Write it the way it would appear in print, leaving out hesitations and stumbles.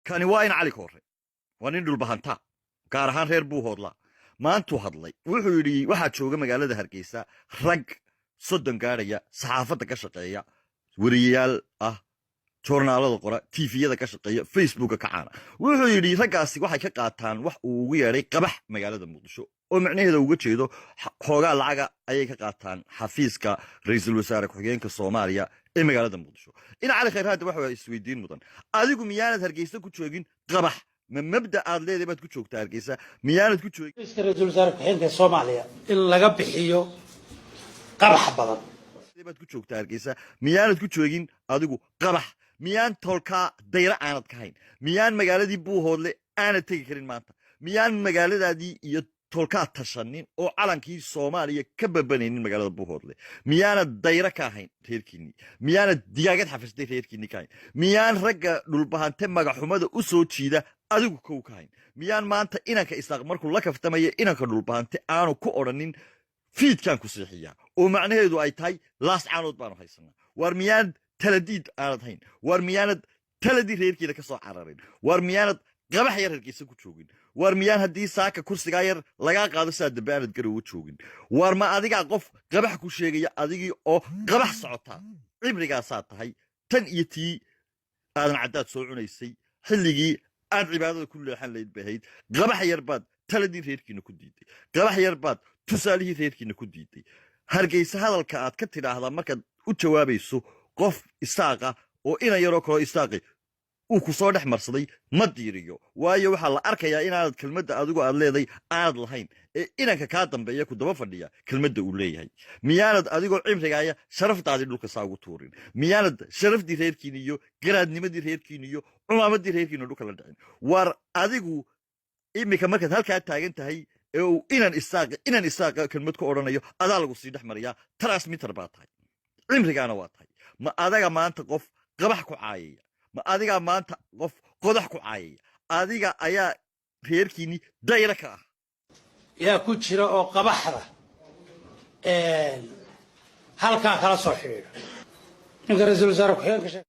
Kani waa in Cali Koore, waa nin Dhulbahantaa, gaar ahaan reer Buuhoodla. Maantuu hadlay, wuxuu yidhi waxaa jooga magaalada Hargeysa rag 30 gaadhaya, saxaafadda ka shaqeeya, weriyayaal ah, joornaalada qora, TV-yada ka shaqeeya, Facebooka ka caana. Wuxuu yidhi raggaasi waxay ka qaataan wax uu ugu yeedhay qabax magaalada Muqdisho, oo macnaheeda uga jeedo xoogaa lacaga ayay ka qaataan xafiiska ra-iisul wasaare ku-xigeenka Soomaaliya ee magaalada Muqdisho. In Cali Khayr hadda waxa isweydiin mudan: adigu miyaanad Hargeysa ku joogin qabax? Ma mabda aad leedahay baad ku joogtaa Hargeysa? Miyaanad ku joogin Xafiiska ra-iisul wasaare ku-xigeenka Soomaaliya in laga bixiyo qabax badan baad ku joogtaa Hargeysa? Miyaanad ku joogin adigu qabax? Miyaan tolkaa dayro aanad ka hayn? Miyaan magaaladii Buuhoodle aanad tegi karin maanta? Miyaan magaaladaadii iyo tolkaa tashanin oo calankii Soomaaliya ka babanaynin magaalada Buuhoodle? Miyaanad dayro ka ahayn reerkiinnii? Miyaanad digaagad xafistay reerkiinnii ka hayn? Miyaan ragga Dhulbahante magaxumada u soo jiida adigu kow ka hayn? Miyaan maanta inanka Isaaq markuu la kaftamaya inanka Dhulbahante aanu ku odhanin "Fiidkaan ku seexiyaa", oo macnaheedu ay tahay Laascaanood baanu haysanaa? Waar miyaanad taladiid aanad hayn? Waar miyaanad taladii reerkiina ka soo cararin? Waar miyaanad qabax yar Hargeysa ku joogin? Waar miyaan haddii saaka kursigaa yar lagaa qaado saa dambe aanad Garowa joogin? Waar ma adigaa qof qabax ku sheegaya, adigii oo qabax socotaa? Cibrigaasaa tahay tan iyo tii aadan caddaad soo cunaysay, xilligii aad cibaadada ku leexan layd bay ahayd. Qabax yar baad taladii reerkiina ku diiday, qabax yar baad tusaalihii reerkiina ku diiday. Hargeysa hadalka aad ka tidhaahdaa markaad u jawaabayso qof Isaaqa oo inan yaroo kaloo Isaaqi uu ku soo dhex marsaday ma diiriyo, waayo waxaa la arkayaa inaanad kelmadda adigu aad leeday aanad lahayn ee inanka kaa dambeeya ku daba fadhiya kelmadda uu leeyahay. Miyaanad adigoo cimrigaaya sharaftaadii dhulka saa ugu tuurin? Miyaanad sharafdii reerkiina iyo garaadnimadii reerkiina iyo cumaamadii reerkiina dhulka la dhicin? Waar adigu iminka markaad halkaa taagan tahay ee uu inan Isaaqa kelmad ku odhanayo, adaa lagu sii dhex mariyaa. Transmitter baa tahay, cimrigaana waa tahay. Ma adaga maanta qof qabax ku caayaya? Ma adigaa maanta qof qodax ku caayaya? Adiga ayaa reerkiinni dayra ka ah. Yaa ku jira oo qabaxda halkaa kala soo xidhiidha ninka ra-iisul wasaare ku-xigeenka.